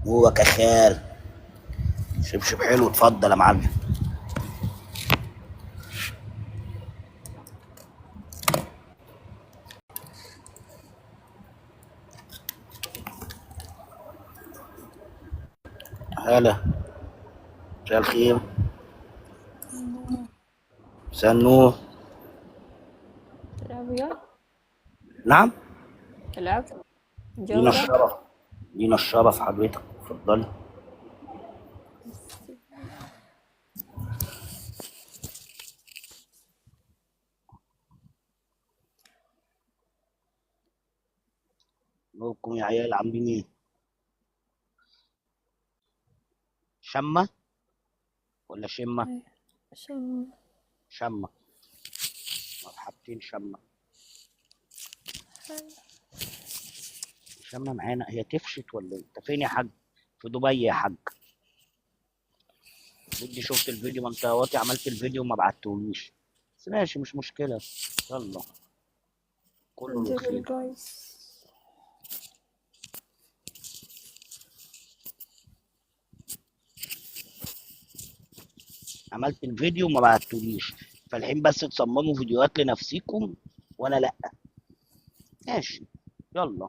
هو كخال شبشب حلو. اتفضل يا معلم. هلا، مساء الخير. مساء النور. تلعب وياي؟ نعم. تلعب لينا جولة؟ الشرف، لينا الشرف حضرتك، اتفضلي. نوركم يا عيال، عاملين ايه؟ شمة ولا شمة؟ إيه، شم. شمة. مرحبتين شمة. حلو. شمة معانا، هي تفشت ولا ايه؟ انت فين يا حاج؟ في دبي يا حاج. بدي شفت الفيديو، ما انت واطي عملت الفيديو وما بعتهوليش، بس ماشي مش مشكلة، يلا كله انزل للخير. جايز. عملت الفيديو وما بعتوليش، فالحين بس تصمموا فيديوهات لنفسيكم وانا لا. ماشي يلا،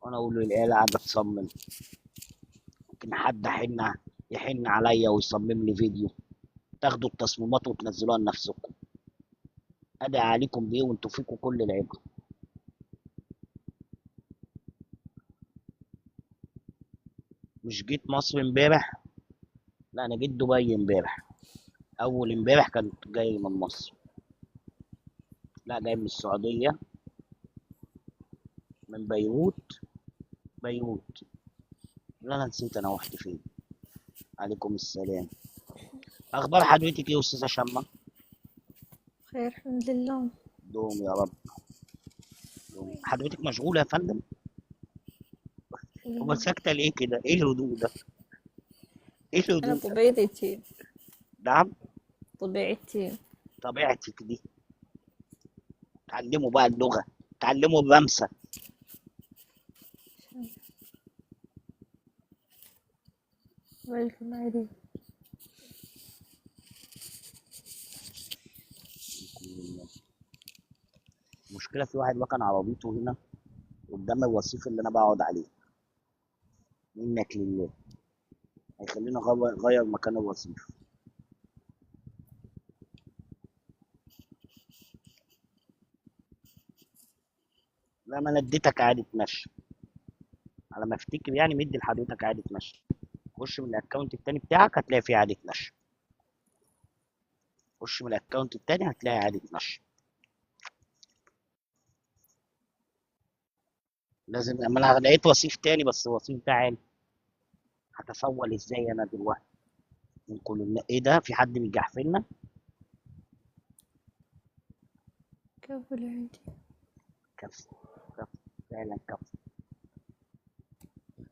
وانا اقول للعيال قاعدة تصمم، ممكن حد يحن عليا ويصمم لي فيديو، تاخدوا التصميمات وتنزلوها لنفسكم. ادعي عليكم بيه وانتوا فيكم كل العبرة. مش جيت مصر امبارح؟ لا انا جيت دبي امبارح، اول امبارح كنت جاي من مصر، لا جاي من السعودية، من بيروت. بيروت، لا انا نسيت انا رحت فين. عليكم السلام. اخبار حضرتك ايه يا استاذه شمه؟ خير الحمد لله. دوم يا رب دوم. حضرتك مشغولة يا فندم؟ امال ساكته ليه كده؟ ايه الهدوء ده؟ ايه الهدوء انا ده؟ طبيعتي. نعم؟ طبيعتي. طبيعتك دي. تعلموا بقى اللغة، تعلموا الرمسه. ويلكم عادي. المشكلة في واحد وكان عربيته هنا قدام الرصيف اللي انا بقعد عليه، منك لله هيخليني اغير مكان الرصيف. لا ما انا اديتك عادي تمشي، على ما افتكر يعني مدي لحضرتك عادي تمشي. خش من ال account التاني بتاعك هتلاقي فيه عادي تمشي. خش من ال account التاني هتلاقي عادي تمشي. لازم، اما انا لقيت وصيف تاني بس الوصيف ده عالي، هتسول ازاي انا دلوقتي من كل ايه ده؟ في حد بيجحفلنا؟ كفو اللي عندي. كفو كفو فعلا، كفو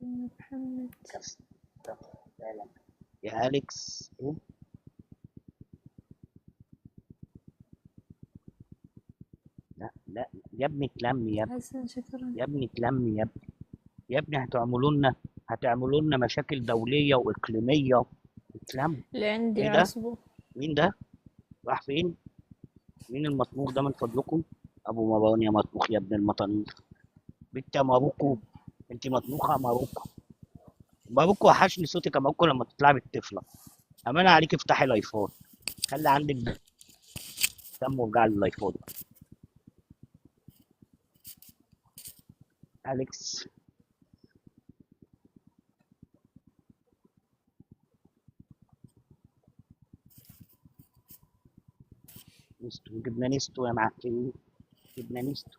محمد. كفو كفو فعلا يا اليكس. ايه؟ لا لا يا ابني اتلم يا ابني. حسن شكرا. يا ابني اتلم يا ابني، يا ابني هتعملوا لنا مشاكل دولية وإقليمية. اتلم. اللي عندي إيه ده؟ عصبه. مين ده؟ راح فين؟ مين المطبوخ ده من فضلكم؟ أبو مروان يا مطبوخ يا ابن المطانيخ. بنت يا ماروكو، أنت مطبوخة يا ماروكو. ماروكو وحشني صوتك يا ماروكو لما تطلعي بالطفلة. أمانة عليك افتحي لايفات، خلي عندك دم وارجعي لللايفات. أليكس نستو، جبنا نستو يا معفنين، جبنا نستو،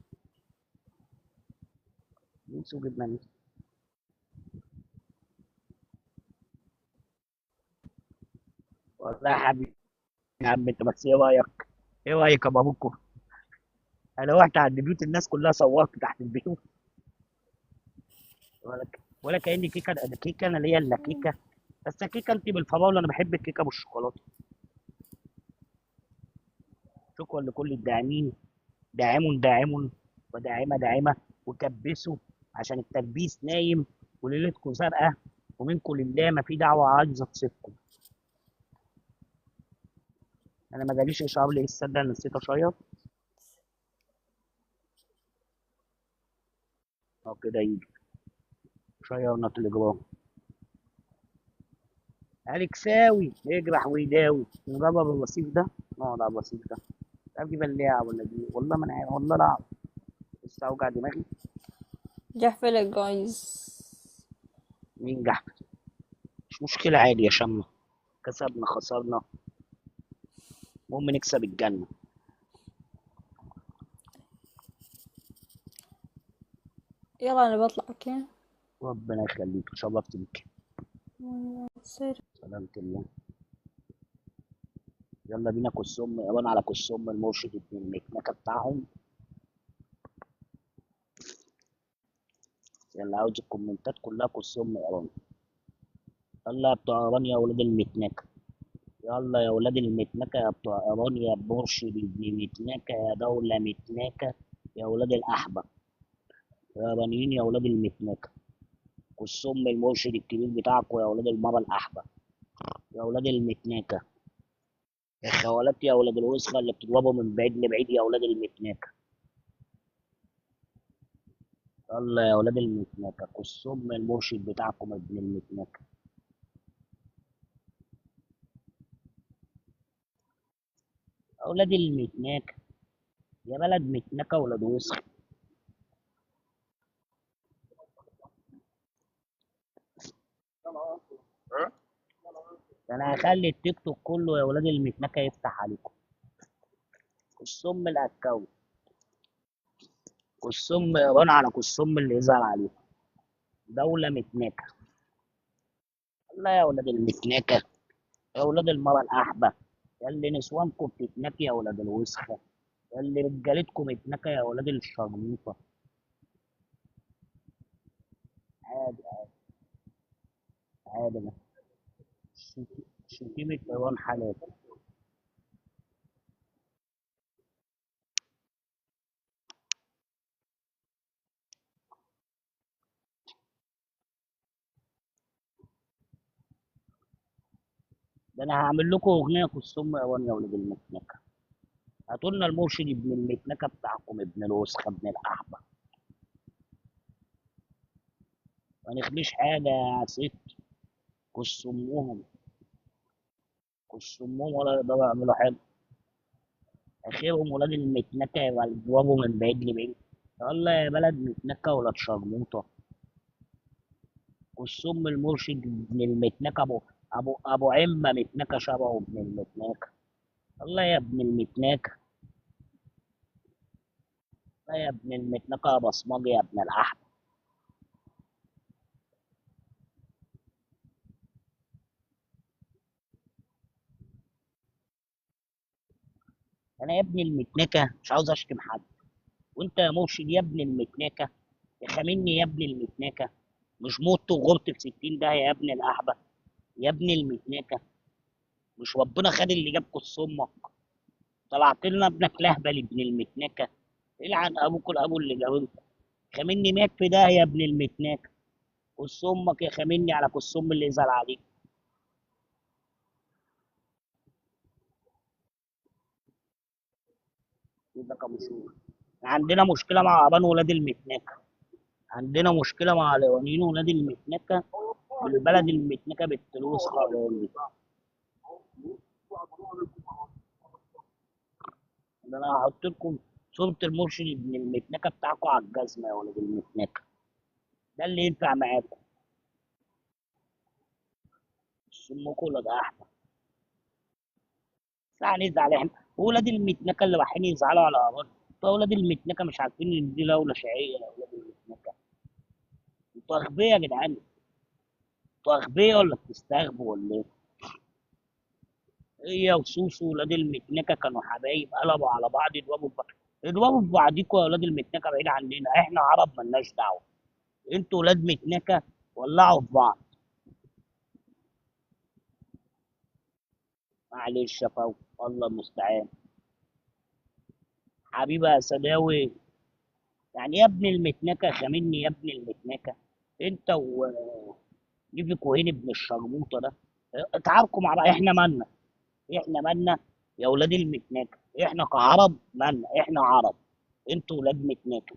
نستو جبنا نستو. والله يا حبيبي يا عم انت، بس ايه رايك؟ ايه رايك يا بابوكو؟ انا رحت عند بيوت الناس كلها صورت تحت البيوت، ولا كأني كيكة. انا كيكة، انا ليا الا كيكة، بس كيكة انت بالفراوله، انا بحب الكيكه بالشوكولاته. شكرا لكل الداعمين، داعم داعم وداعمه داعمه، وكبسوا عشان التكبيس نايم وليلتكم زرقاء، ومنكم لله ما في دعوه عايزه تصيبكم. انا ما جاليش اشعار ليه؟ تصدق انا نسيت اشير. اه كده يجي شيرنا تليجرام. الكساوي يجرح ويداوي. نجرب الرصيف ده، نقعد على الرصيف ده. مش عارف دي بلاعه ولا دي، والله ما انا عارف، والله لا اعرف. لسه اوجع دماغي. جحفلة جايز. مين جحفل؟ مش مشكلة، عادي يا شمة، كسبنا خسرنا، المهم نكسب الجنة. يلا انا بطلع. okay ربنا يخليك، اتشرفت بيك. سير. سلامة الله. يلا بينا كسوم ايران على كسوم المرشد ابن المكنكة بتاعهم. يلا عاوز الكومنتات كلها كسوم ايران. يلا يا بتوع ايران يا ولاد المكنكة، يلا يا ولاد المكنكة يا بتوع ايران يا مرشد ابن مكنكة يا دولة مكنكة يا ولاد الأحبة يا ايرانيين يا ولاد المكنكة. كسوم المرشد الكبير بتاعكم يا ولاد المرة الأحبة يا ولاد المكنكة يا خوالات يا ولاد الوسخة اللي بتضربوا من بعيد لبعيد يا ولاد المكنكة. يلا يا ولاد المكنكة كسوم المرشد بتاعكم ابن المكنكة. يا ولاد المكنكة يا بلد مكنكة ولاد وسخ. ده انا هخلي التيك توك كله يا ولاد المكنكة يفتح عليكم. كسوم الاكونت، كسوم ايران على كسوم اللي يظهر عليكم. دولة مكنكة. الله يا ولاد المكنكة يا ولاد المرة الأحبة يا اللي نسوانكم بتتنكي يا ولاد الوسخة يا اللي رجالتكم متنكة يا ولاد الشرموطة. عادي عادي عادي. شتيمة ايران حلال. ده انا هعمل لكم اغنية كسوم ايران يا ولاد المكنكة. هاتوا لنا المرشد ابن المكنكة بتاعكم ابن الوسخة ابن الأحبة. ما نخليش حاجة يا ست. كسموهم كسموهم ولا يقدروا يعملوا حاجة. أخيرهم ولاد المكنكة يبقى يضربوا من بعيد لبعيد. يلا يا بلد مكنكة ولاد شرموطة. كسم المرشد ابن المكنكة أبو عمة مكنكة شبهه ابن المكنكة. يلا يا ابن المكنكة، يلا يا ابن المكنكة يا بصمجي يا ابن الأحمر. أنا يا ابن المكنكة مش عاوز أشتم حد، وأنت يا مرشد يا ابن المكنكة يا خامني يا ابن المكنكة، مش موت وغرت في 60 ده يا ابن الأحبة يا ابن المكنكة. مش ربنا خد اللي جابكوا الصمك، طلعت لنا ابنك لهبل ابن المكنكة. العن أبوكوا الأبو اللي جابلكوا. خامني مات في ده يا ابن المكنكة. كس أمك يا خامني على كس أم اللي يزعل عليك. ده كمشهور. عندنا مشكلة مع أبان ولاد المكنكة، عندنا مشكلة مع الإيرانيين ولاد المكنكة بالبلد المكنكة بالتلوث خالص. ده أنا هحط لكم صورة المرشد ابن المكنكة بتاعكم على الجزمة يا ولاد المكنكة. ده اللي ينفع معاكم. سمكم ولاد أحمد. بس هنزعل احنا ولاد المكنكة اللي رايحين يزعلوا على أراضي. طب ولاد المكنكة مش عارفين إن دي دولة شيعية يا ولاد المكنكة. انتوا أغبياء يا جدعان، انتوا أغبياء ولا بتستغبوا ولا إيه؟ هي وسوسو ولاد المكنكة كانوا حبايب، قلبوا على بعض، يضربوا في بعض. اضربوا في بعضيكوا يا ولاد المكنكة بعيد عننا، احنا عرب ملناش دعوة. انتوا ولاد مكنكة ولعوا في بعض. معلش يا فوق، الله المستعان. حبيبي يا سداوي، يعني يا ابن المتنكه خامني، يا ابن المتنكه انت و ليفي كوهين ابن الشرموطه ده، اتعاركوا مع بعض. احنا مالنا؟ احنا مالنا يا ولاد المتناكه؟ احنا كعرب مالنا؟ احنا عرب، انتوا ولاد متناكه،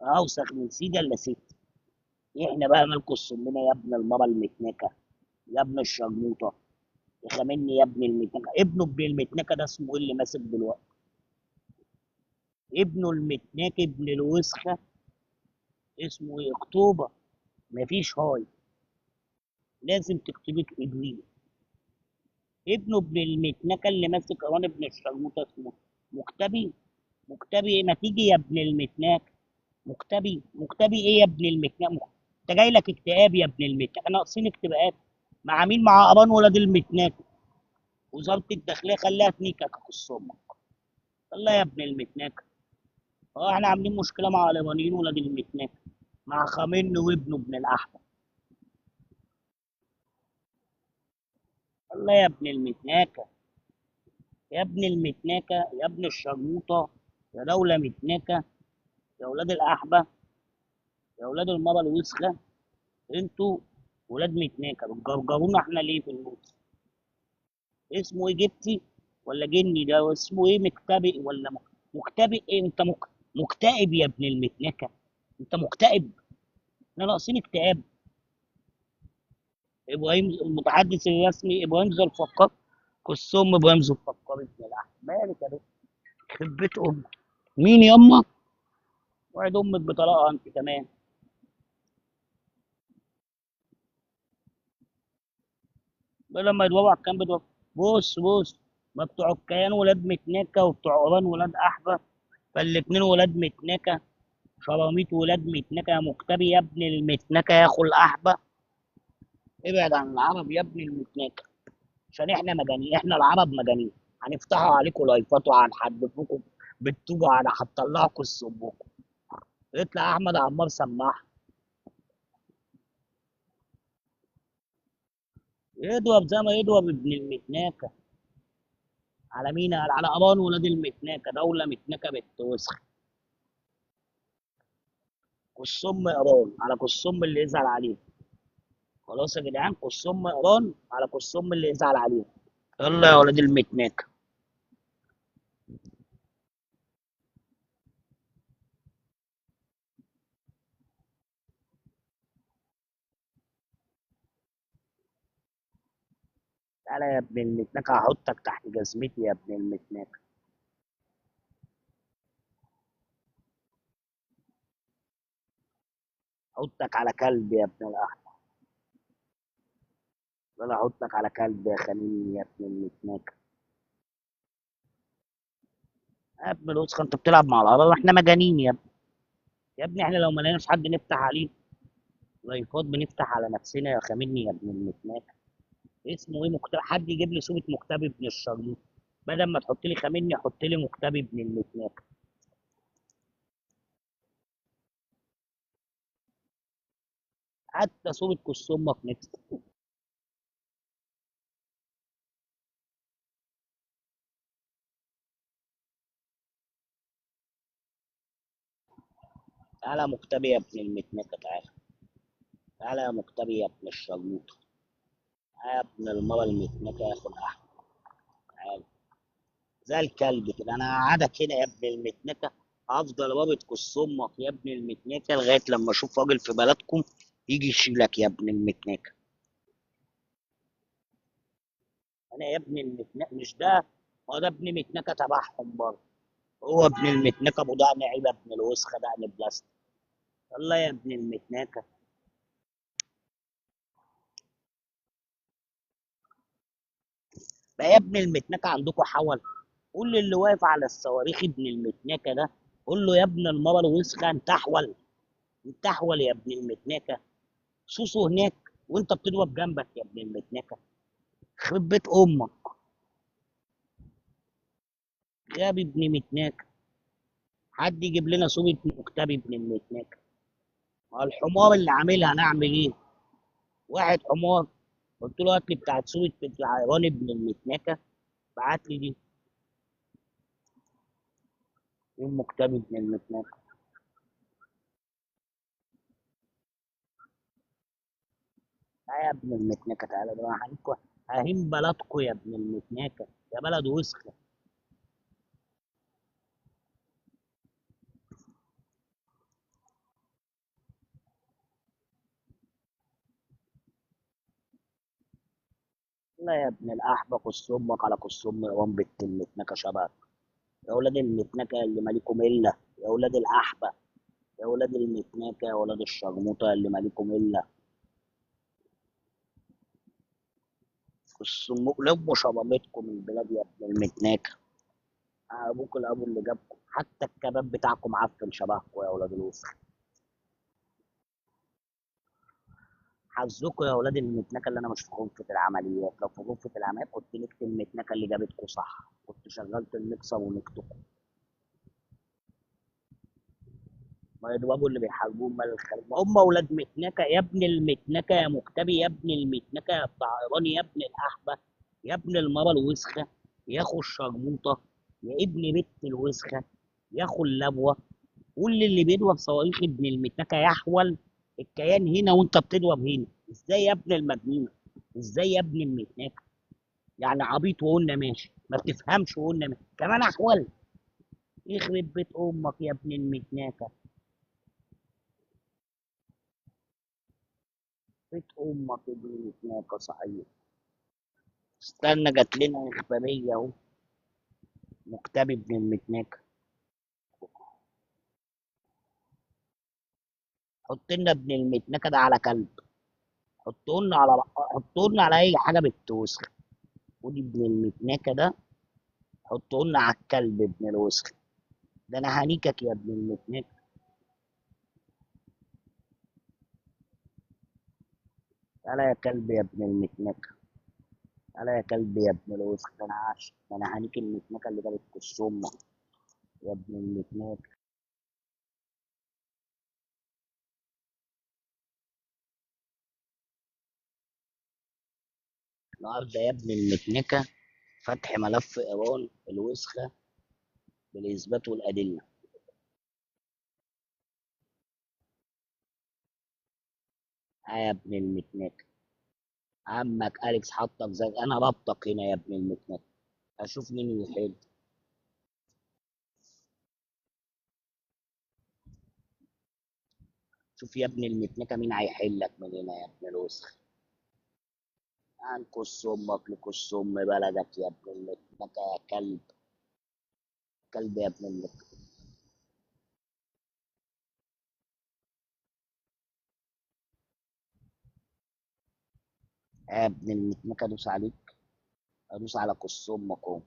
اوسخ من سيدي الا ست. احنا بقى مالكوا السمنة يا ابن المرة المتناكه، يا ابن الشرموطه، يا خامني يا ابن المتناكه. ابنه ابن المتناكه ده اسمه ايه اللي ماسك دلوقتي؟ ابنه المتناكه ابن الوسخة اسمه ايه؟ اكتوبر. مفيش هاي، لازم تكتبي ادوية. ابنه ابن المتنكه اللي ماسك ايران ابن الشرموطه اسمه مكتبي. مكتبي ايه؟ ما تيجي يا ابن المتناك. مكتبي، مكتبي ايه يا ابن المتناك؟ انت جاي لك اكتئاب يا ابن المتناك. ناقصين اكتئاب مع مين؟ مع ايران ولاد المتناك. وزارة الداخلية خليها تنيكك اخص امك. يلا يا ابن المتناك. احنا عاملين مشكلة مع الايرانيين ولاد المتناك، مع خامنئي وابنه ابن الاحمر. الله يا ابن المتناكه، يا ابن المتناكه، يا ابن الشرموطه، يا دولة متناكه، يا ولاد الاحبة، يا ولاد المرة الوسخة، انتوا ولاد متناكه بتجرجرونا احنا ليه في النص؟ اسمه ايه؟ جبتي ولا جني ده؟ اسمه ايه؟ مكتبئ ولا مكتبئ ايه؟ انت مكتئب يا ابن المتناكه، انت مكتئب. احنا ناقصين اكتئاب. ابراهيم المتحدث الرسمي ابراهيم ذو الفقار، كسوم ابراهيم ذو الفقار ابن الاحمد. مالك يا بنت؟ يخرب بيت امك. مين ياما؟ وعد امك بطلاقها انت كمان. لما يضربوا على الكلام بيضربوا. بص بص، ما بتوع الكيان ولاد متناكه وبتوع اوران ولاد احبه، فالاتنين ولاد متناكه، شراميط ولاد متناكه. يا مكتبي يا ابن المتناكه يا اخو الاحبة، ابعد عن العرب يا ابن المتناكه، عشان احنا مجانين، احنا العرب مجانين. هنفتحوا عليكم لايفات وهنحدفوكم بالطوبه، هنطلعكم السبوكم. اطلع احمد عمار سماح يضرب زي ما يضرب ابن المتناكه. على مين؟ على ايران ولاد المتناكه، دولة متناكه بنت وسخ. كسم ايران على كسم اللي يزعل عليه. خلاص يا جدعان، كسم ايران على كسم اللي يزعل عليه. يلا يا ولاد المتناكه. تعالى يا ابن المتناكه، هحطك تحت جزمتي يا ابن المتناكه. هحطك على كلب يا ابن الاحمر. لا هحطك على كلب يا خليل يا ابن المتناكه. يا ابن الوسخة انت بتلعب مع العرب، احنا مجانين يا ابني. يا ابني احنا لو ما لقيناش حد نفتح عليه لايفات بنفتح على نفسنا يا خامني يا ابن المتناكه. اسمه ايه؟ مكتب. حد يجيب لي صورة مكتبي ابن الشرموط، بدل ما تحط لي خامني حط لي مكتبي ابن المتناكه. حتى صورة كس امك نفسك. تعالى يا مكتبي يا ابن المتناكه، تعالى تعالى يا مكتبي يا ابن الشرموطه، يا ابن المرة المتناكه يا اخو الاحمر، تعالى زي الكلب كده. انا هقعدك هنا يا ابن المتناكه، هفضل رابط كس امك يا ابن المتناكه لغاية لما اشوف راجل في بلدكم يجي يشيلك يا ابن المتناكه. انا يا ابن المتناكه مش ده، هو ده ابن متناكه تبعهم برضه، هو ابن المتناكه ابو دقن عيب ابن الوسخة دقن بلاستيك. يلا يا ابن المتناكه. بقى يا ابن المتناكه عندكم حول؟ قول للي واقف على الصواريخ ابن المتناكه ده، قول له يا ابن المرة الوسخة انت احول، انت احول يا ابن المتناكه. سوسو هناك وانت بتضرب جنبك يا ابن المتناكه. خرب بيت امك غبي ابن متناكه. حد يجيب لنا صورة مكتبي ابن المتناكه. ما الحمار اللي عاملها هنعمل ايه؟ واحد حمار قلت له هات لي بتاعت صورة العيران ابن المتناكه، بعت لي دي. ايه المكتبي ابن المتناكه؟ لا يا ابن المتنكه، تعالى ده انا هنكو ههين بلدكو يا ابن المتنكه، يا بلد وسخة. لا يا ابن الاحبة، كس امك على كس ام روان بنت المتنكه شباب. يا ولاد المتنكه اللي مالكم الا، يا ولاد الاحبة، يا ولاد المتنكه، يا ولاد الشرموطه اللي مالكم الا. كس امكم، لموا شرمتكم من البلاد يا ابن المتناكه. ابوك الابو اللي جابكم، حتى الكباب بتاعكم عفن شبهكم يا ولاد الوسخ. حظكم يا ولاد المتنكه اللي انا مش في غرفة العمليات، لو في غرفة العمليات كنت نكت المتنكه اللي جابتكم صح، كنت شغلت المكسر ونكتكم. ما يضربوا اللي بيحاربوهم مال الخليج، ما هم ولاد متنكه يا ابن المتنكه يا مكتبي، يا ابن المتنكه يا بتاع ايراني، يا ابن الاحبة، يا ابن المرة الوسخة، يا اخو الشرموطه، يا ابن بنت الوسخة، يا اخو اللبوه. قول للي بيضرب صواريخ ابن المتنكه يحول الكيان هنا وانت بتضرب هنا، ازاي يا ابن المجنونة؟ ازاي يا ابن المتنكه؟ يعني عبيط وقلنا ماشي، ما بتفهمش وقلنا ماشي، كمان احول. يخرب بيت امك يا ابن المتناكه، بيت امك يا ابن المتناكه. صحيح استنى، جات لنا اخبارية اهو، مكتبي ابن المتناكه. حط لنا ابن المتنكه ده على كلب، حطوا لنا على، حطوا لنا على اي حاجة بتوسخ. خد ابن المتناكه ده حطوا لنا على الكلب ابن الوسخ ده، انا هنيكك يا ابن المتناكه. تعالى يا كلب يا ابن المتناكه، تعالى يا كلب يا ابن الوسخ، ده انا عاش، ده انا هنيك المتناكه اللي جابت كس امك يا ابن المتناكه. النهارده يا ابن المتنكه فتح ملف ايران الوسخة بالاثبات والادلة. يا ابن المتناكه، عمك اليكس حطك زي انا ربطك هنا يا ابن المتناكه. اشوف مين اللي يحل. شوف يا ابن المتنكه مين هيحلك من هنا يا ابن الوسخ. هنكس امك لكس ام بلدك يا ابن المتنكه يا كلب، كلب يا ابن المتنكه. يا ابن المتنكه ادوس عليك، ادوس على كس امك اهو.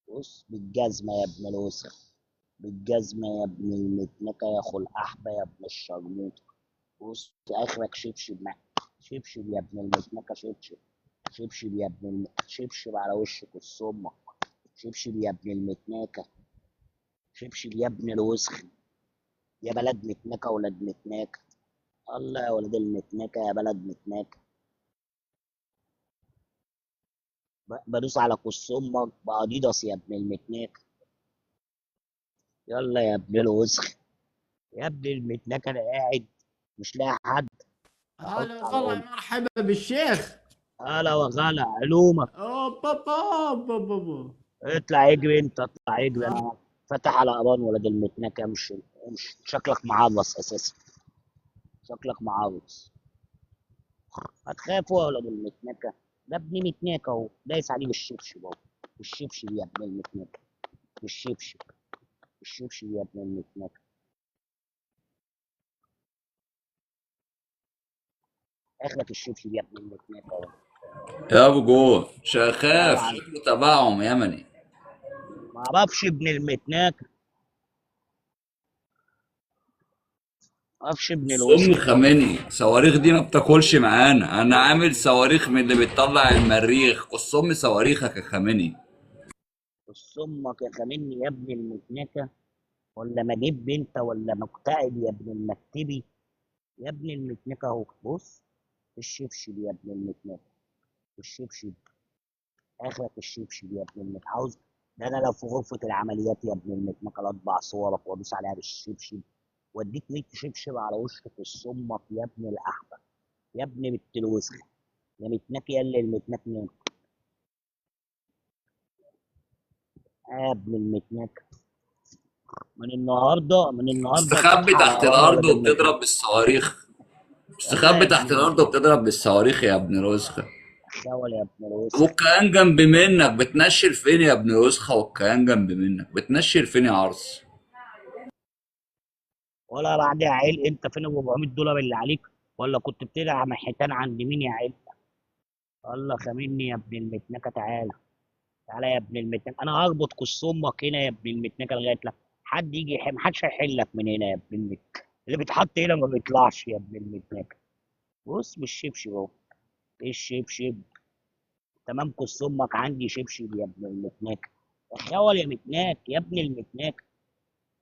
بص بالجزمه يا ابن الوسخ، بالجزمه يا ابن المتنكه يا اخو الاحبة يا ابن الشرموطه. بص اخرك شبشب معاك، شبشب يا ابن المتنكه، شبشب، شبشب يا ابن شبشب على وشك كس امك، شبشب يا ابن المتناكه، شبشب يا ابن الوسخ، يا بلد متناكه ولاد متناكه. الله يا ولاد المتناكه يا بلد متناكه. بدوس على كس امك باديداس يا ابن المتناكه. يلا يا ابن الوسخ، يا ابن المتناكه، انا قاعد مش لاقي حد. هلا أحط على وغلا، أمي. مرحبا بالشيخ. هلا وغلا، علومك. اوب اوب اوب اوب اوب. اطلع اجري انت، اطلع اجري. انا فتح على قران ولاد المتناكه. امشي امشي، شكلك معرص اساسا، شكلك معرص. هتخافوا يا ولاد المتناكه؟ ده ابن متناكه اهو، دايس عليه بالشبشب اهو، بالشبشب يا ابن المتناكه، بالشبشب، بالشبشب يا ابن المتناكه. اخرك الشبشب يا ابن المتناكه اهو. يا ابو جول شخاف طبعا شكله تبعهم يمني. ما اعرفش ابن المتناكه، ما اعرفش ابن ام الوسخ. خامنئي صواريخ دي ما بتاكلش معانا، انا عامل صواريخ من اللي بتطلع المريخ. قص ام صواريخك يا خامنئي. بص امك يا خامنئي يا ابن المتناكه، ولا مجيب انت ولا مكتئب يا ابن المكتبي يا ابن المتناكه اهو. بص الشبشب يا ابن المتناكه، الشبشب، اخرك الشبشب يا ابن المتناكه. عاوز ده انا لو في غرفة العمليات يا ابن المتناكه لا اطبع صورك وادوس عليها بالشبشب واديك 100 شبشب على وشك في امك يا ابن الاحبة. يا ابن بنت الوسخ، يا متناك يا اللي المتناك نام. يا ابن المتناك، من النهارده، من النهارده مستخبي الفتحة على تحت ايران الارض ولا بالمتناك. وبتضرب بالصواريخ. يلا مستخبي يا ابن تحت الارض وبتضرب بالصواريخ يا ابن الوسخة. الخول يا ابن الوسخ. والكيان جنب منك بتنشل فين يا ابن الوسخة؟ والكيان جنب منك بتنشل فين يا عرس؟ ولا بعد يا عيل، انت فين ال $400 اللي عليك؟ ولا كنت بتدعم الحيتان عند مين يا عيل؟ الله خامني يا ابن المتنكه، تعالى تعالى يا ابن المتنكه، انا هربط كس امك هنا يا ابن المتنكه لغاية لما حد يجي محدش هيحلك من هنا يا ابن المتنكه. اللي بيتحط هنا ما بيطلعش يا ابن المتنكه. بص بالشبشب اهو، ايه الشبشب؟ تمام، كس امك عندي شبشب يا ابن المتنكه. تخيل يا متناك يا ابن المتناكه،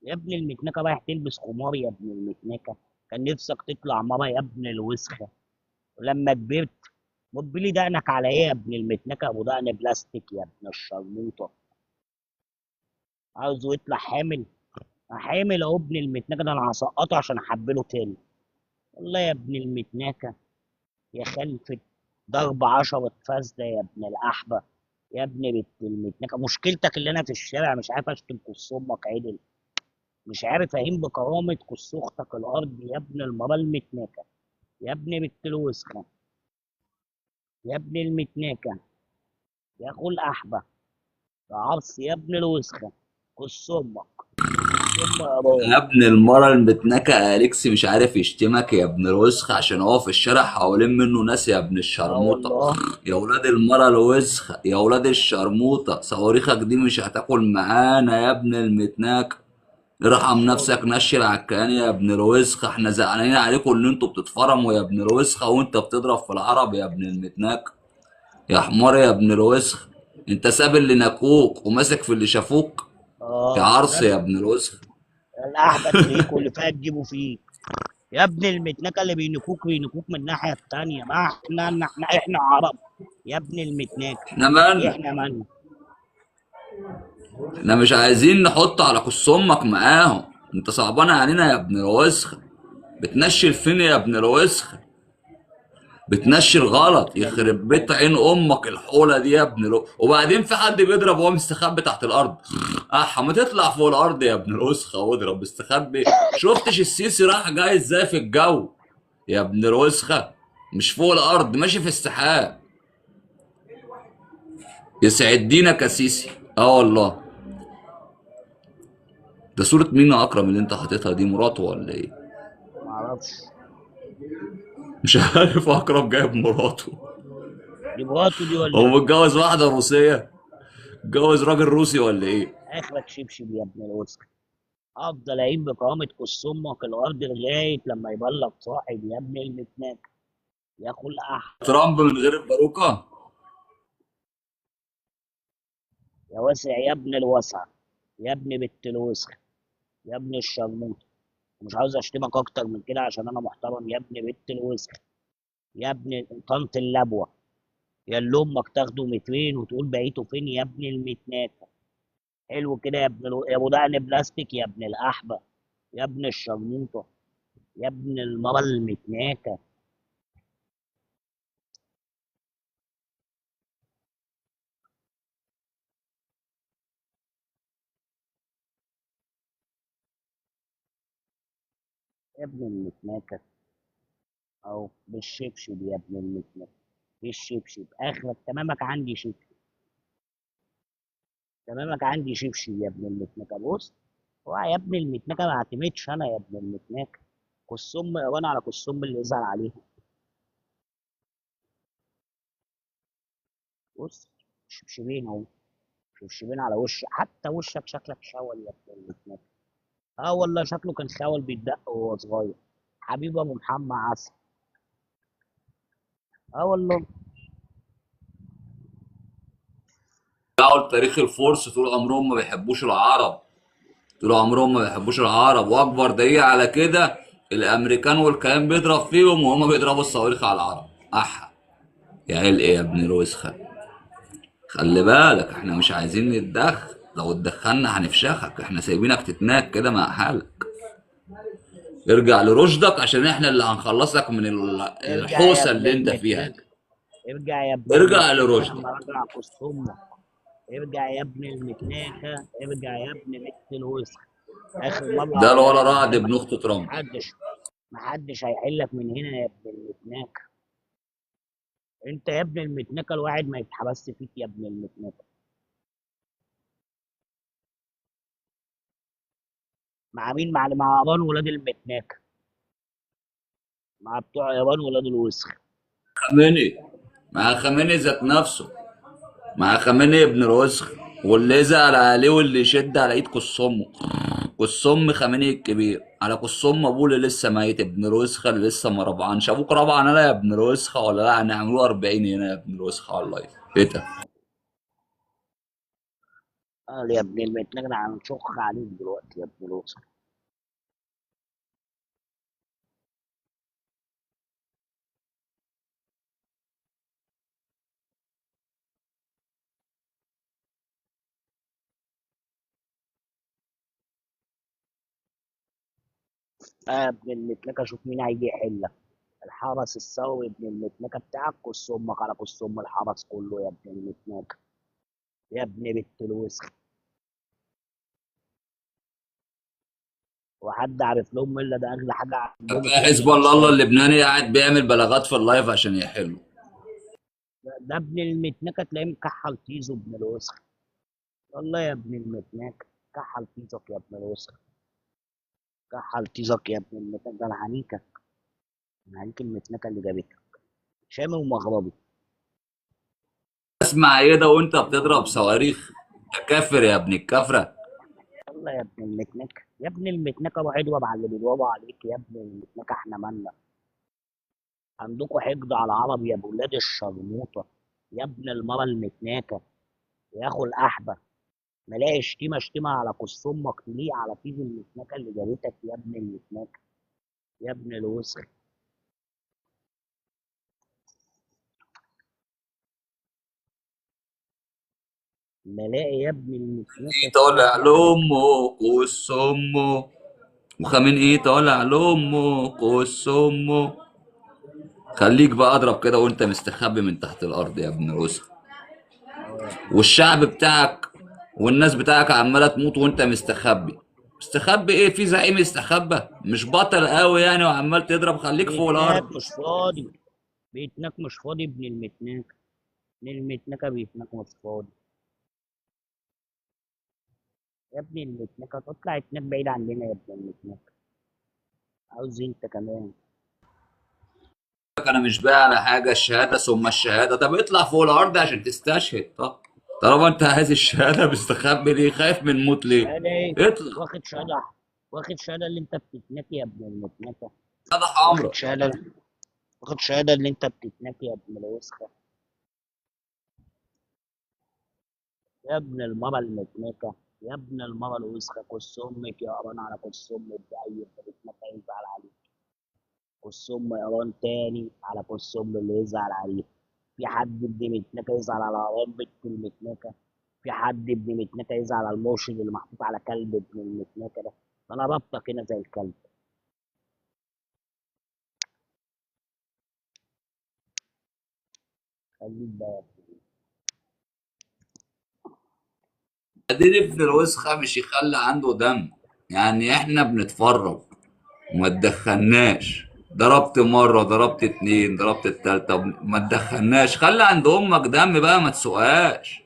يا ابن المتناكه رايح تلبس خمار يا ابن المتناكه، كان نفسك تطلع مرة يا ابن الوسخة. ولما كبرت مبلي دقنك على ايه يا ابن المتناكه؟ ابو دقن بلاستيك يا ابن الشرموطه. عاوزه يطلع حامل؟ حامل اهو ابن المتناكه ده، انا هسقطه عشان احبله تاني. والله يا ابن المتناكه يا خلفة ضرب 10 فاسدة يا ابن الأحبة يا ابن بنت المتناكه. مشكلتك اللي انا في الشارع مش عارف اشتم كس امك عدل، مش عارف اهين بكرامة كس اختك الارض يا ابن المرة المتناكه، يا ابن بنت الوسخة، يا ابن المتناكه، يا اخو الأحبة، يا عرس يا ابن الوسخة، كس امك، كس ام يا يا ابن المرة المتنكة أليكس مش عارف يشتمك يا ابن الوسخة عشان هو في الشارع حوالين منه ناس يا ابن اه الشرموطة. والله يا ولاد المرة الوسخة، يا ولاد الشرموطة، صواريخك دي مش هتاكل معانا يا ابن المتناكة. ارحم نفسك، نشر على الكيان يا ابن الوسخة، احنا زعلانين عليكم ان انتوا بتتفرموا يا ابن الوسخة وانت بتضرب في العرب يا ابن المتناكة. يا حمار يا ابن الوسخ، انت ساب اللي ناكوك وماسك في اللي شافوك يا عرس يا ابن الوسخ. الأحبة تلاقيك واللي فات تجيبه فيك يا ابن المتناكة. اللي بينكوك بينكوك من الناحية التانية، ما احنا احنا احنا عرب يا ابن المتناكة. احنا مالنا؟ احنا مالنا؟ احنا مش عايزين نحط على كس امك معاهم، انت صعبان علينا يا ابن الوسخ. بتنشل فين يا ابن الوسخ؟ بتنشل غلط، يخرب بيت عين امك الحوله دي يا ابن وبعدين في حد بيضرب وهو مستخبي تحت الارض؟ اح، ما تطلع فوق الارض يا ابن الوسخة واضرب استخبي. شفتش السيسي راح جاي ازاي في الجو يا ابن الوسخة؟ مش فوق الارض، ماشي في السحاب. يسعد دينك يا سيسي. اه والله. ده صورة مين يا اكرم اللي انت حاططها دي؟ مراته ولا ايه؟ معرفش، مش عارف. اكرم جايب مراته. دي مراته دي ولا هو ايه؟ متجوز واحدة روسية؟ متجوز راجل روسي ولا ايه؟ اخرك شبشب يا ابن الوسخ. افضل اعين بكرامة كس امك الارض لغاية لما يبلغ صاحب يا ابن المتناك يا اخو الاح. ترامب من غير الباروكة؟ يا واسع يا ابن الوسع، يا ابن بنت الوسخ، يا ابن الشرموطة. مش عاوز اشتمك اكتر من كده عشان انا محترم. يا ابن بنت الوسخ، يا ابن طنط اللبوة، يا اللي امك تاخده مترين وتقول بقيته فين يا ابن المتناكة. حلو كده يا ابن يا ابو دقن بلاستيك يا ابن الاحبة، يا ابن الشرموطة، يا ابن المرة المتناكة. يا ابن المتناكة او بالشبشب يا ابن المتناكة، بالشبشب اخرك. تمامك عندي شبشب، تمامك عندي شبشب يا ابن المتناكة. بص هو يا ابن المتناكة ما اعتمدش انا يا ابن المتناكة. كس ام وانا على كس ام اللي يزعل عليها. بص شبشبين اهو، شبشبين على وشك، حتى وشك شكلك شاول يا ابن المتناكة. اه والله شكله كان خاول بيتدق وهو صغير. حبيب ابو محمد عسل. اه والله. رجعوا لتاريخ الفرس، طول عمرهم ما بيحبوش العرب، طول عمرهم ما بيحبوش العرب. واكبر دليل على كده الامريكان والكلام بيضرب فيهم وهم بيضربوا الصواريخ على العرب. احا يا عيل ايه يا ابن الوسخة، خلي بالك احنا مش عايزين نتدخل، لو اتدخلنا هنفشخك، احنا سايبينك تتناك كده مع حالك. ارجع لرشدك عشان احنا اللي هنخلصك من ارجع يا الحوسة ابن اللي انت فيها المتناكة، دي. ارجع يا ابن ارجع المتناكة لرشدك. لما ارجع قص امك. ارجع يا ابن المتناكة، ارجع يا ابن بنت الوسخ. اخر مرة ده هقولها الولا لك رعد قدامك، ابن اخت ترامب. محدش هيحلك من هنا يا ابن المتناكة. انت يا ابن المتناكة الواحد ما يتحبس فيك يا ابن المتناكة. مع مين؟ مع ايران ولاد المتناكة، مع بتوع ايران ولاد الوسخ. خامنئي، مع خامنئي ذات نفسه، مع خامنئي ابن الوسخ، واللي يزعل عليه واللي يشد على ايد كص امه، كص ام خامنئي الكبير، على كص ام ابوه اللي لسه ميت ابن الوسخة اللي لسه ما ربعنش. ابوك ربعن انا يا ابن الوسخة ولا لا؟ هنعملوه 40 هنا يا ابن الوسخة على اللايف. ايه ده؟ قال يا ابن المتناكة، انا هنشخ عليك دلوقتي يا ابن الوسخ. آه يا ابن المتنكة، شوف مين هيجي يحلك. الحرس الثوري ابن المتنكة بتاعك، كص امك على كص ام الحرس كله يا ابن المتنكة، يا ابن بنت الوسخ. وحد عارف لهم الا ده اغلى حاجة عندهم حزب الله اللبناني قاعد بيعمل بلاغات في اللايف عشان يحلوا. ده ابن المتنكة تلاقيه مكحل طيزه ابن الوسخ. والله يا ابن المتنكة كحل طيزك يا ابن الوسخ، كحل طيزك يا ابن المتنكة. ده انا هنيكك، انا هنيك المتنكة اللي جابتك شامي ومغربي. اسمع ايه ده وانت بتضرب صواريخ؟ انت كافر يا ابن الكفرة. يلا يا ابن المتنكة، يا ابن المتنكة روح اضرب على اللي بيضربوا عليك يا ابن المتنكة. احنا مالنا؟ عندكوا حقد على العرب يا ولاد الشرموطة، يا ابن المرة المتناكة، يا اخو الأحبة. ملاقي شتيمة شتيمة على قص امك تليق على طيب المتناكة اللي جابتك يا ابن المتناكة، يا ابن الوسخ. ملاقي يا ابن المتناكة طالع شتيمة على لامه قص امه، وخامنئي طالع لامه قص امه. خليك بقى اضرب كده وانت مستخبي من تحت الارض يا ابن الوسخ. اه يا ابن والشعب بتاعك والناس بتاعك عماله تموت وانت مستخبي. مستخبي ايه؟ في زعيم استخبى؟ مش بطل قوي يعني وعمال تضرب؟ خليك فوق بيتناك الارض. مش فاضي، بيتناك مش فاضي ابن المتناكة، ابن المتناكة بيتناك مش فاضي يا ابن المتناكة. تطلع اتناك بعيد عننا يا ابن المتناكة. عاوز انت كمان؟ انا مش بايع على حاجة، الشهادة ثم الشهادة. طب اطلع فوق الارض عشان تستشهد. طب طالما انت عايز الشهادة مستخبي ليه؟ خايف من الموت ليه؟ شهادة ايه؟ اطلع. واخد شهادة، واخد شهادة اللي انت بتتناكي يا ابن المتناكة. شهادة واخد حمراء. شهادة، واخد شهادة اللي انت بتتناكي يا ابن الوسخة، يا ابن المرة المتناكة، يا ابن المرة الوسخة. كس امك يا قران على كس امك بأي بتتناكة يزعل عليك. كس ام ايران تاني على كس ام اللي يزعل عليه. في حد ابن متناكة يزعل على ايران بنت المتناكة؟ في حد ابن متناكة يزعل على المرشد اللي محطوط على كلب ابن المتناكة ده؟ انا ربطك هنا زي الكلب. خليك بقى. بعدين ابن الوسخة مش يخلي عنده دم يعني. احنا بنتفرج وما تدخلناش. ضربت مرة، ضربت اتنين، ضربت التالتة، ما تدخلناش. خلي عند امك دم بقى، ما تسوقهاش،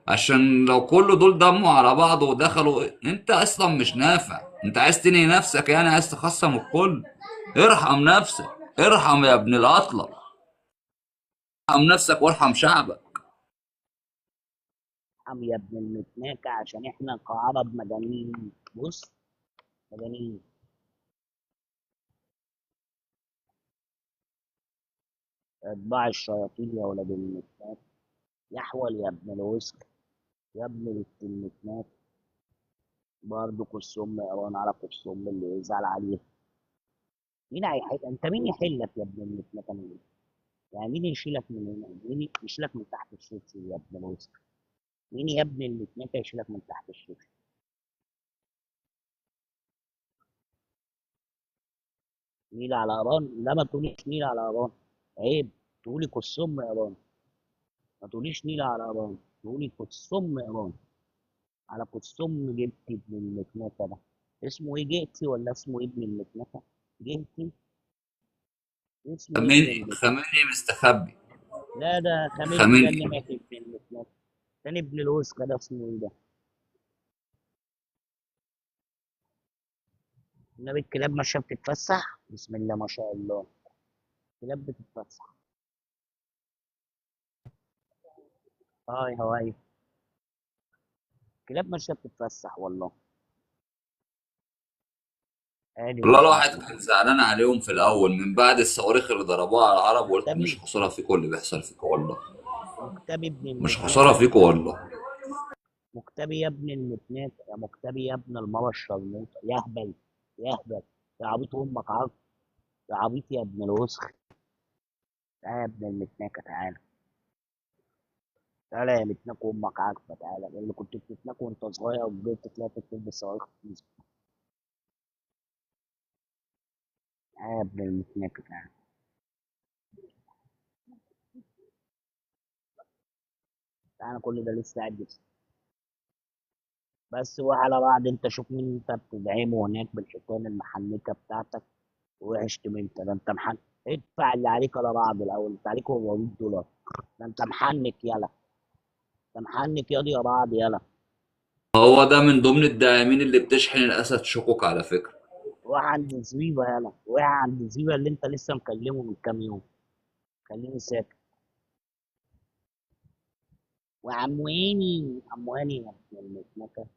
عشان لو كل دول دموا على بعض ودخلوا انت اصلا مش نافع. انت عايز تنهي نفسك يعني، عايز تخصم الكل. ارحم نفسك، ارحم يا ابن العطلة، ارحم نفسك وارحم شعبك. ارحم يا ابن المتناكة عشان احنا كعرب مجانين. بص مجانين. اتباع الشياطين يا ولاد المتناكة. يا حول يا ابن الوسخ، يا ابن المتناكة. برضه كس ام ايران على كس ام اللي يزعل عليه. مين هيحل؟ انت مين يحلك يا ابن المتناكة من هنا؟ يعني مين يشيلك من هنا؟ مين يشيلك من تحت الشبشب يا ابن الوسخ؟ مين يا ابن المتناكة يشيلك من تحت الشبشب؟ نيل على ايران؟ لا ما تقوليش نيل على ايران، عيب. تقولي كسم ايران، ما تقوليش نيل على ايران، تقولي كسم ايران. على كسم جبتي ابن المكنسة ده اسمه ايه؟ جئتي ولا اسمه ايه ابن المكنسة؟ جئتي اسمه ايه ابن خميني المكنسة؟ خميني مستخبي. لا ده خميني ده اللي خميني مات ابن المكنسة. تاني ابن الوسخة ده اسمه ايه ده؟ النبي الكلاب ماشية بتتفسح، بسم الله ما شاء الله، كلاب بتتفسح. هاي هواي، كلاب ماشية بتتفسح والله. ادي والله الواحد المكنسة. كان زعلان عليهم في الاول من بعد الصواريخ اللي ضربوها على العرب، وقلت مش مكتبي، خسارة فيكم اللي بيحصل فيكم والله، مكتبي ابن مش المكنسة، خسارة فيكم والله. مكتبي يا ابن المتناك، يا مكتبي يا ابن المرة الشرموطة، يا هبل يا هبل يا عبيط، امك عارف يا عبيط يا ابن الوسخ. تعالى يا ابن المتناكة، تعالى تعالى يا متناك، امك عارفة، تعالى اللي كنت بتتناك وانت صغير وكبرت طلعت بتلبس صواريخ في. تعالى يا ابن المتناكة، تعالى تعالى، كل ده لسه قاعد بس. بس وعلى بعض انت شوف مين انت بتدعمه هناك بالحيطان المحنكة بتاعتك، وحشت من انت ده، انت محنك. ادفع اللي عليك على بعض الاول، انت عليك $400، ده انت محنك يلا، انت محنك ياض يا بعض يلا. هو ده من ضمن الداعمين اللي بتشحن الاسد شقق على فكرة. روح عند زويبه يلا، روح عند زويبه اللي انت لسه مكلمه من كام يوم، خليني ساكت. وعمواني عمواني يا ابن المكنكه.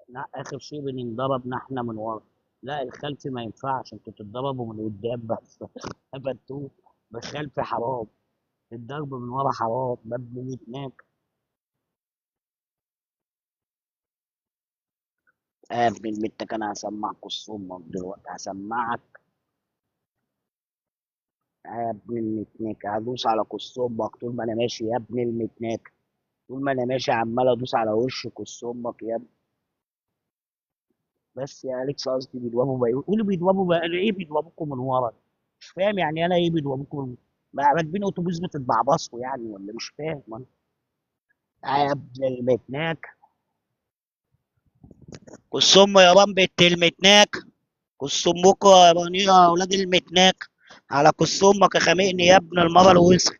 لا اخر شيء بننضرب نحن من ورا، لا الخلف ما ينفعش، انتوا تتضربوا من قدام بس. هبتوه بالخلف حرام، الضرب من ورا حرام، مبني هناك. يا ابن المتك انا هسمعك الصمك دلوقتي، هسمعك يا ابن المتناك، هدوس على كص امك طول ما انا ماشي يا ابن المتناك، طول ما انا ماشي عمال ادوس على وش كص امك يا ابن. بس يا اليكس قصدي بيضربوا بقى، قولوا بيضربوا بقى ايه؟ بيضربوكم من ورا، مش فاهم يعني انا ايه بيضربوكم ما راكبين اتوبيس بتتبعبصوا يعني ولا مش فاهم انا. يا ابن المتناك كص ام يا بامبة المتناك، كص امكم يا بني يا اولاد المتناك، على كص امك يا خامقني يا ابن المرة الوسخ،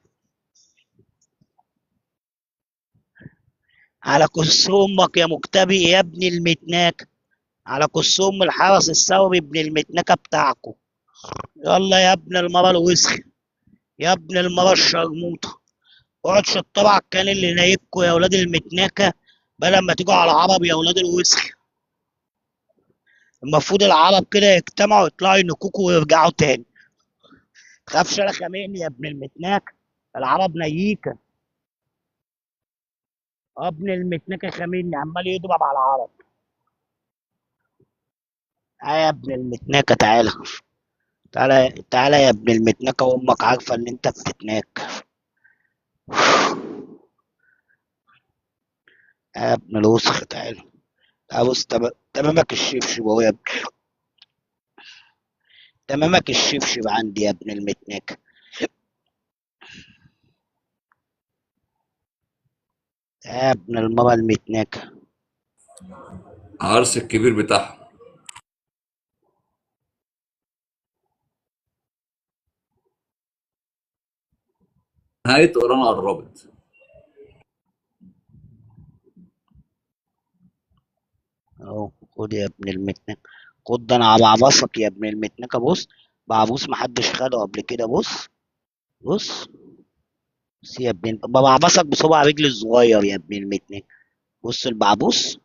على كص امك يا مكتبي يا ابن المتناك، على كص ام الحرس الثوري ابن المتنكه بتاعكم. يلا يا ابن المرة الوسخ، يا ابن المرة الشرموطه، اقعد شطبوا على الكان اللي نايبكم يا اولاد المتناكه، بدل ما تيجوا على العرب يا اولاد الوسخ. المفروض العرب كده يجتمعوا يطلعوا ينكوكوا ويرجعوا تاني. تخافش انا خامقني يا ابن المتناك، العرب نيكه. ابن المتناكه خامقني عمال يضرب على العرب. تعالى يا ابن المتناكه، تعالى تعالى تعالى يا ابن المتناكه، وامك عارفه ان انت بتتناك. يا ابن الوسخ تعالى تعالى، بص تمامك الشبشب اهو يا ابني، تمامك الشبشب عندي يا ابن المتناكه. يا ابن المرة المتناكه. عرس الكبير بتاعهم. نهاية ايران قربت. اهو خد يا ابن المتناكه، خد ده انا هبعبصك يا ابن المتناكه. بص بعبوس محدش خده قبل كده، بص بص بص يا ابن، ببعبصك بصبع رجلي الصغير يا ابن المتناكه. بص البعبوس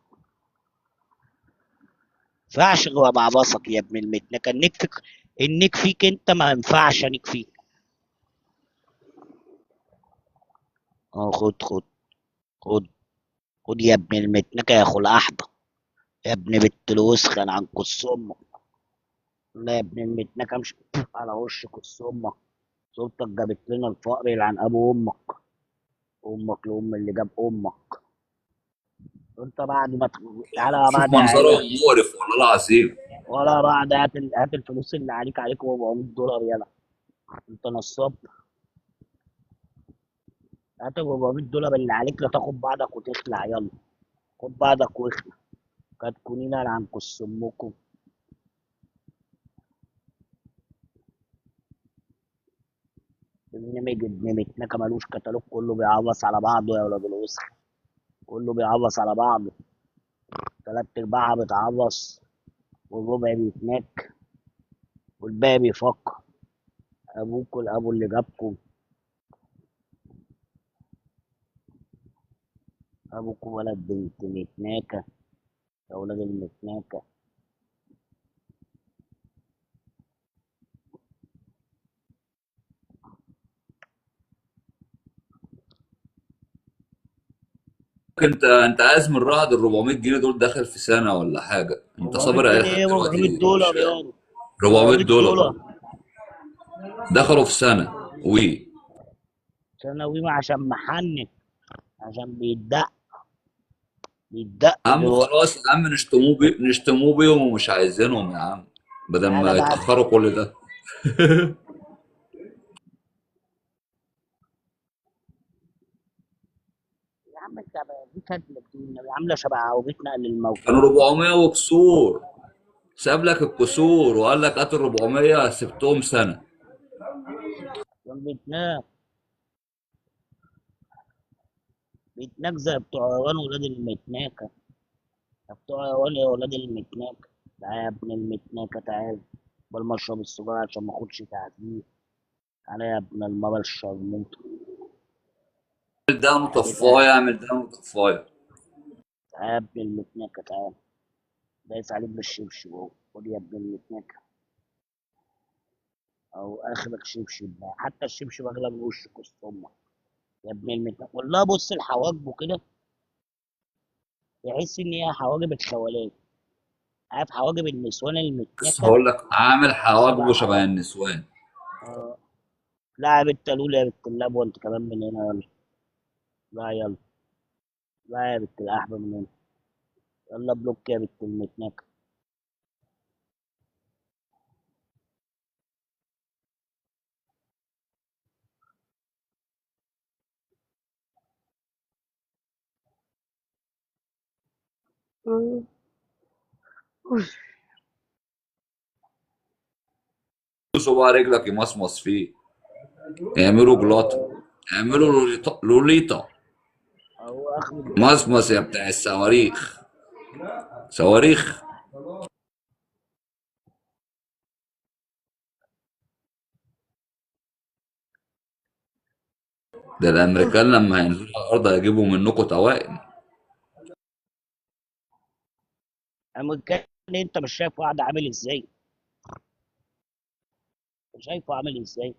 ينفعش غير ابعبصك يا ابن المتناكه. النك فيك، النك فيك انت ما ينفعش انك فيك. اهو خد خد خد خد يا ابن المتناكه يا اخو الاحبة، يا ابن بنت الوسخ، انا عن كص امك. لا يا ابن المتناكه امشي على وش كص امك، صورتك جابت لنا الفقر يلعن ابو امك، امك لام اللي جاب امك. انت بعد ما تعالى شوف بعد يا منظرهم عيله، مقرف والله العظيم. ولا بعد هات هات الفلوس اللي عليك، عليك $400. يلا انت نصاب، هات ال $400 اللي عليك، لا تاخد بعضك وتخلع. يلا خد بعضك واخلع. كتكونين عن كس امكم. برنامج ابن متنكه ملوش كتالوج، كله بيعوص على بعضه يا ولاد الوسخ، كله بيعوص على بعضه. تلات ارباعها بتعوص، والربع بيتناك، والباقي بيفكر. ابوكوا الابو اللي جابكم، ابوكوا ولد بنت متناكه يا ولاد المتناكه. انت عايز من رعد ال 400 جنيه دول داخل في سنة ولا حاجة؟ انت 400 صابر عليه جنيه لحد ايه؟ دلوقتي $400 ليه؟ مش يابا، فاهم. 400 $400 دولار دخلوا في سنة وي ثانوي، عشان محنك، عشان بيدق بيدق يا عم. دلوقتي. خلاص يا عم، نشتموه بيهم ومش عايزينهم يا عم، بدل ما تعالى بعد يتاخروا كل ده. يا عم انت دي كدمة دي والنبي، عامله شبه عربية نقل الموت. كانوا 400 وكسور، ساب لك الكسور وقال لك هات ال 400، سبتهم سنة. كان بيتناك بيتناك زي بتوع ايران ولاد المتناكه. يا بتوع ايران يا ولاد المتناكه، تعالى يا ابن المتناكه، تعالى قبل ما اشرب السجارة عشان ما اخدش تعذيب. تعالى يا ابن المرة الشرموطه، اعمل ده تعالى مطفايه، اعمل ده مطفايه. تعالى يا ابن المتناكه، تعالى دايس عليك بالشبشب اهو. خد يا ابن المتناكه، او اخرك شبشب بقى. حتى الشبشب اغلى من وشك وسط امك يا ابن المتناكه. والله بص لحواجبه كده، تحس ان هي حواجب الخوالات. عارف حواجب النسوان بس المتناكه؟ هقول لك عامل شبه حواجبه شبه حواجب. النسوان. آه. لا يا بنت لولا يا بنت اللاب، وانت كمان من هنا. يلا لا، يلا لا يا بنت القحبه من هنا. يلا بلوك يا بنت المتناكه. بقى رجلك يمصمص فيه، اعملوا جلاطه، اعملوا لوليتا، لوليتا. اهو اخر مصمص يا بتاع الصواريخ، صواريخ. ده الامريكان لما هينزلوا على الارض هيجيبوا منكم توائم. امريكان انت مش شايف واحد عامل ازاي؟ شايفه عامل ازاي؟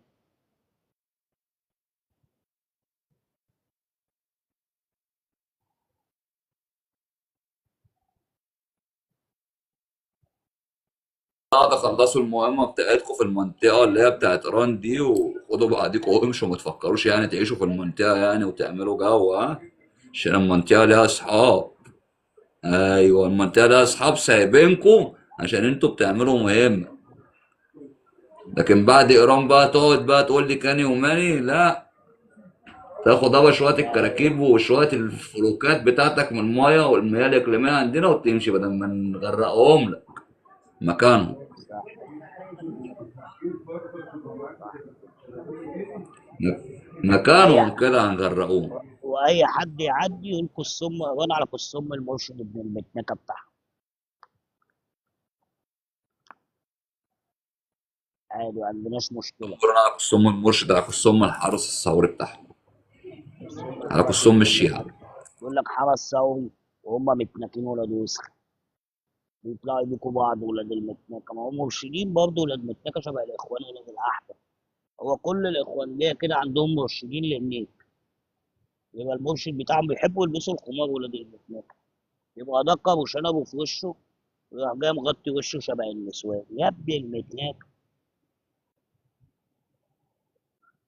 بعد خلصوا المهمة بتاعتكم في المنطقة اللي هي بتاعت ايران دي، وخدوا بعضيكم وامشوا، ما تفكروش يعني تعيشوا في المنطقة يعني وتعملوا جو، ها؟ عشان المنطقة ليها اصحاب. ايوه المنطقة ليها اصحاب سايبينكم عشان انتوا بتعملوا مهمة. لكن بعد ايران بقى تقعد بقى تقول لي كاني وماني، لا، تاخد بقى شوية الكراكيب وشوية الفلوكات بتاعتك من المايه والمياه الاقليمية عندنا وتمشي، بدل ما نغرقهم لك مكانهم. صح صح. اي مكانهم كده هنغرقوهم. واي حد يعدي يقول كسم وانا على كسم المرشد ابن المتنكه بتاعهم. عادي ما عندناش مشكلة. على كسم المرشد، على كسم الحرس الثوري بتاعهم، كسم على الحرس كسم الثوري. الشيعة. يقول لك حرس ثوري وهم متنكين ولاد وسخ، بيطلعوا يبيكوا بعض ولاد المتنكه. ما هم مرشدين برضه ولاد متنكه شبه الاخوان ولاد الاحبة. هو كل الاخوانيه كده عندهم مرشدين للنيك، يبقى المرشد بتاعهم بيحبوا يلبسوا الخمار ولاد المتنكه، يبقى دقه وشنبه في وشه ويروح جاي مغطي وشه شبه النسوان يا ابن المتناكه.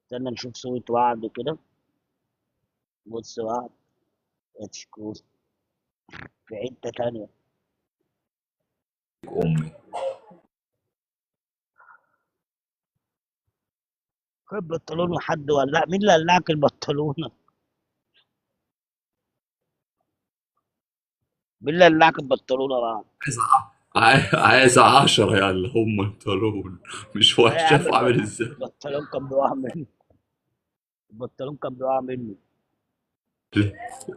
استنى نشوف صورة وعد كده. بص وعد اتشكوز. في حتة تانية. امي خد بنطلون وحد ولع، مين اللي قلعك البنطلونة؟ مين اللي قلعك البنطلونة بقى؟ عايز 10 يا هم بنطلون مش ايه وحش. يا عم شايفه عامل ازاي؟ البنطلون كان بيقع منه، البنطلون كان بيقع منه.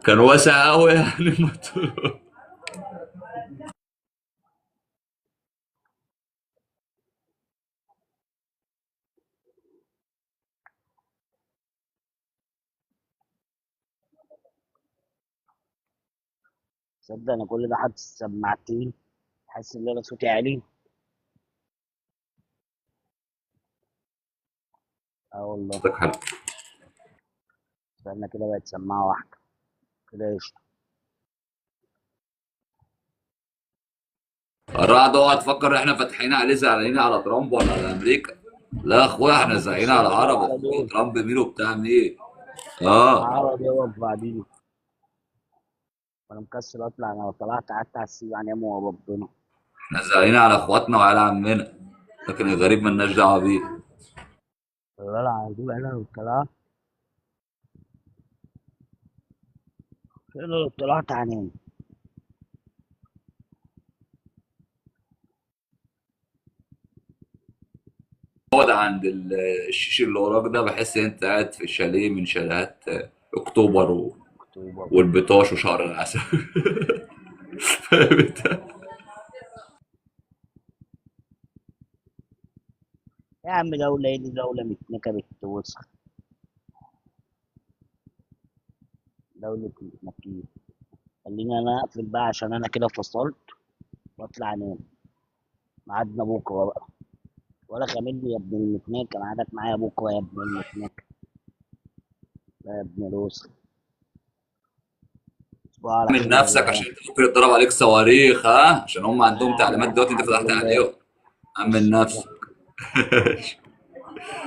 كان واسع قوي يعني البنطلون. صدق انا كل ده حاطط السماعتين، حاسس ان انا صوتي عالي. اه والله. صوتك حلو. استنى كده بقت سماعة واحدة كده قشطة. الرعد اوعى تفكر احنا فاتحين عليه زعلانين على ترامب ولا على امريكا. لا يا اخويا، يا احنا عم زعلانين على كسرنا بقى العرب. على اخويا دول، ترامب مين وبتاع مين؟ اه عرب يقف بعدين. وانا مكسل اطلع، انا لو طلعت قعدت على السرير انام وربنا. احنا زعلانين على اخواتنا وعلى عمنا، لكن الغريب مالناش دعوه بيه. والله العظيم انا لو طلعت، انا لو طلعت هنام. اقعد عند الشيش اللي وراك ده، بحس ان انت قاعد في شاليه من شاليهات اكتوبر اكتوبر والبطاش وشهر العسل. فاهم انت؟ يا عم دولة ايه دي؟ دولة متنكة بتوسخ، دولة متنكين. خليني انا اقفل بقى عشان انا كده فصلت واطلع انام. ميعادنا بكرة بقى، ولا خاملني يا ابن المتناكة، ميعادك معايا بكرة يا ابن المتناكة، لا يا ابن الوسخ. تصبحوا على من خير يا نفسك جدعان. عشان انت ممكن يتضرب عليك صواريخ، ها، عشان هم يا عندهم عم تعليمات دلوقتي انت الحمد فتحت لله. عليهم. امن بص نفسك.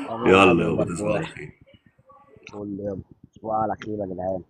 انا يلا عامل يابا، تصبح على مرتاح. خير. قول لي يلا، تصبحوا على خير يا جدعان.